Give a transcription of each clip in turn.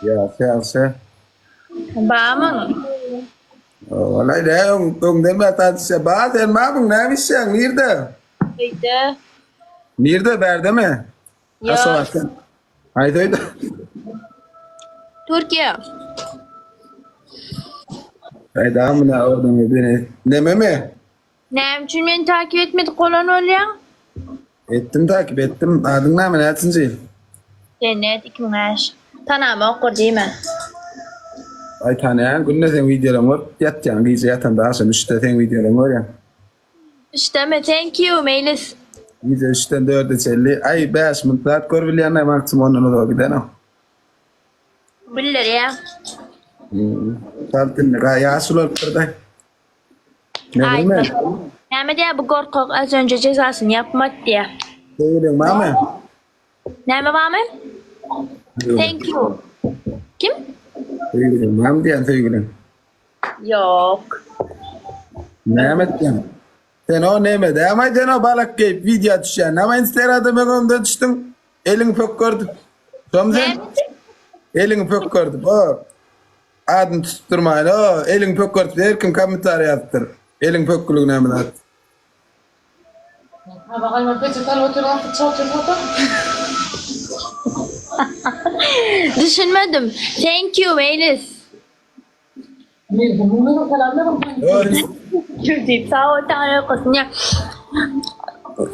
Ýagşy ýagşy. Bamyň? Walaý nä öň öňden bäri tanyşýa. Ba sen bamyň näme işýäň nirde? Öýde. Nirde bärdemi? Ýok. Aşgabatda. Haýsy öýde? Türkiýe. Aý dagy muna owadan gyz. Nememi? Näme üçin meni takip etmedik bolan bolýaň? Etdim takip etdim. Adyň näme näçinji ýyl? Jennet 2005. Tanamok bir diýme. Aý tanaýan günde seň wideolaryňy görüp ýatýan gije ýatanda agşam üçde seň wideolaryňy görýän. Üçdemi thank you Meýlis. Gije üçden dörde çenli aý bäş minut zat görüp bilýän maksimum ondan uzaga gidenok. Bildirýä. Salt indi ýaş ulalypdyr-da. Näme? Näme diýýär bu gorkak az önce jezasyny ýapmat diýýär. Söýgüliň barmy? Näme barmy? Thank you. Kim? Söýgüliň barmy diýýän söýgüliň. Ýok. Näme etýäň? Sen o neme dämaý sen o balak geýip wideo düşýän. Näme Instagramda meň öňümden düşdüň? Eliňi pökgerdip. Şomy sen? Eliňi pökgerdip. O Adyny tutup durmaýyn. O, eliňi pökgertip her kim kommentariý ýazypdyr. Eliň pökgüligi näme zat? Tabak alma peçete alyp otyr gapy çalyp otyr. Düşünmedim. Thank you Meýlis. Diýip sag bol taňryýalkasyn ýa.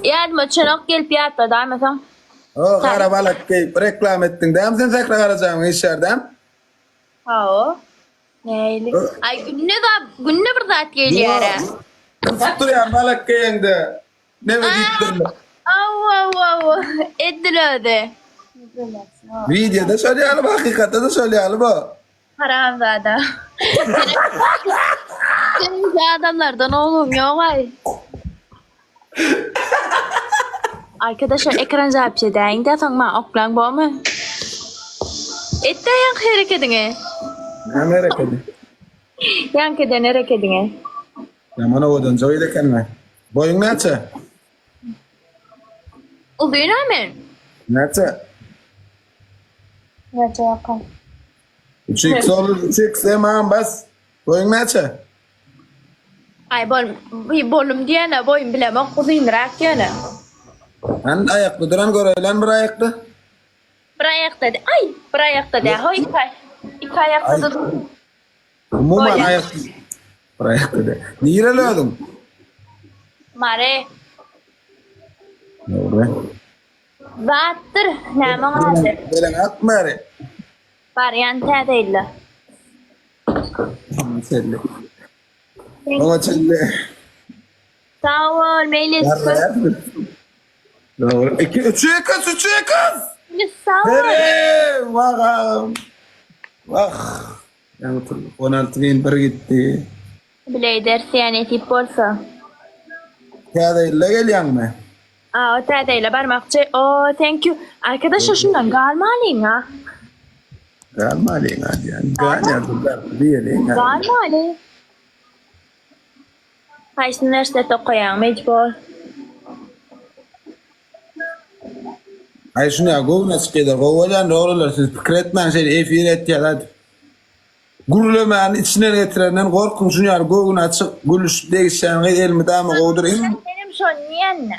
Ýadyma düşenok gelip ýatladaýmasaň. O, gara balak geýip reklama etdiň dämi sen Sähra Garajanyň işgäri dämi? Hawa. Nähili? Aý günde zat, günde bir zat gelýär-ä. Gysyp durýan balak geýeňde neme diýip durlar. Aw aw aw. Edil özi. Wideoda şol ýaly bu, hakykatda-da şol ýaly bu. Haramzada. Seniň adamlardan ogluň ýok-aý. Arkadaşlar ekran zapis edäýiň-de soň maňa oklaň bormy? Etdä ýaňky herekediňi. Näme herekedi? Ýaňky eden herekediňi. Ýaman owadanja gyz ekeniň-aý. Boýuň näçe? Uzyn-a men. Näçe? Näçe ýaka? Üç x olur, üç x emam bas. Boýuň näçe? Aý bol bolum diýene boýum bilemok uzynrak ýöne. Hany aýakda duran göreýlän bir aýakda. Bir aýakda aý bir aýakda dä ho iki iki aýakda da Umuman aýak bir aýakda dä. Nireli özüň? Mary. Dogry. Zatdyr näme oň ady? Gelen at Mary. Barýan täze ýylda. Oňa çenli. Oňa çenli. Sag bol, Meýlis. Dogry. 2 3 2 3 2. Meýlis sag bol. Here, wagam. Wah. Ýaňy 16 bin bir gitdi. Bile ederis ýa nesip bolsa. Täze ýylda gelýäňmi? A o täze ýyla barmakçy. O thank you. Arkadaşlar şundan galmalyň a. Galmalyň a diýen. Galýar diýeliň. Galmaly. Haýsy uniwersitetde okaýaň Mejbor? Aý şuny göwün açyk eder. Gowy bolýan oglanlar siz pikir etmäň şeýle efir etýär hadi. Gürlemäni içinden getirenden gorkuň şuny ýaly göwün açyk gülüşip degişýän gyz elmydama gowudyr iň Menem şony diýende.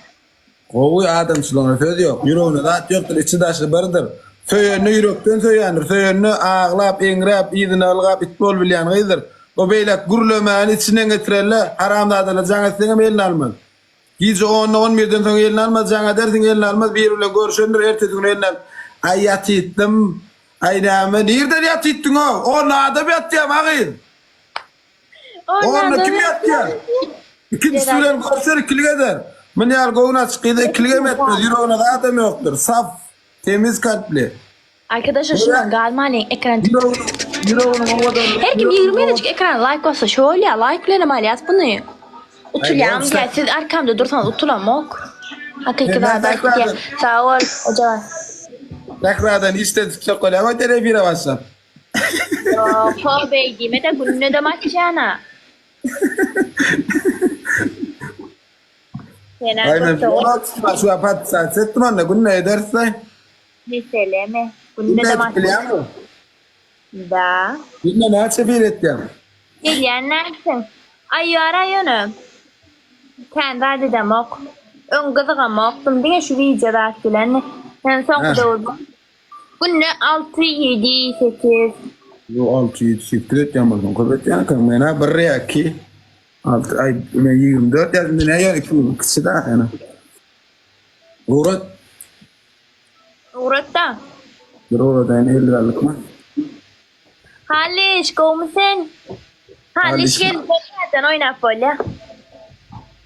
Gowy adamçylygyna söz ýok ýüreginde zat ýokdur içi daşy birdir söýende ýürekden söýendir söýende aglap eňräp yzyna ylgap it bolup bilýän gyzdyr o beýläk gürlemäni içinden getirende haramzadalar jaň etseňem eline almaz gije onda on birden soň eline almaz jaň edersiň eline almaz biri bilen görüşendir ertesi gün eline alyp aý ýatytdym Aý näme nirden ýatypdyň-ow? Onda adam ýatýamy a gyz? Onda kim ýatýar? Ikinjisi bilen görşer ikilik eder. Muny ýaly göwün açyk gyza ikiligem etmez, ýüregine zadam ýokdur. Saf, temiz kalply. Arkadaşlar şundan galmalyň ekran tık tık tık tık tık. Ýüreginiň owadanlygy. Her kim 20 gezejik ekrana laýk bassa şo bolýa laýk bilenem alýas buny. Utulýam diýä siz arkamda dursaňyz utulamok. Hakyky zady aýtýa. Sag bol Hojabaý. Sähradan işden çykjak bolýaň öten efire başlap. Ýok ho beý diýmede günde-de açýana. Senä Aý men köp sowal. şu podpisat etdim onda günde ederis-le. Meselemi? Günde Günde-de edip bilýäňmi? Da. Günde näçe bir etýäň? Gelýän nätseň. Aýýara ýöne. Kän zat edemok. Öň gyzygamokdym. Diňe şu wideo zat bilen. Ýöne soňky döwür günde 6, 7, 8. Yo 6, 7, 8 etýän bolsaň köp etýän eken. Men-ä bir ýa 2. 6 aý men 24 ýaşymda näme ýa 2 ýyl kiçi da ýöne. Ugrat. Ugrat-da. Bir ugradaýyn 50 gallykmy? Halyş, gowmy sen? Halyş gel, täzeden oýnap bolýa.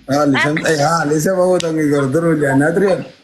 Halyşam, eý Halyşam owadan gyz gördür bilýän, nädir ýa?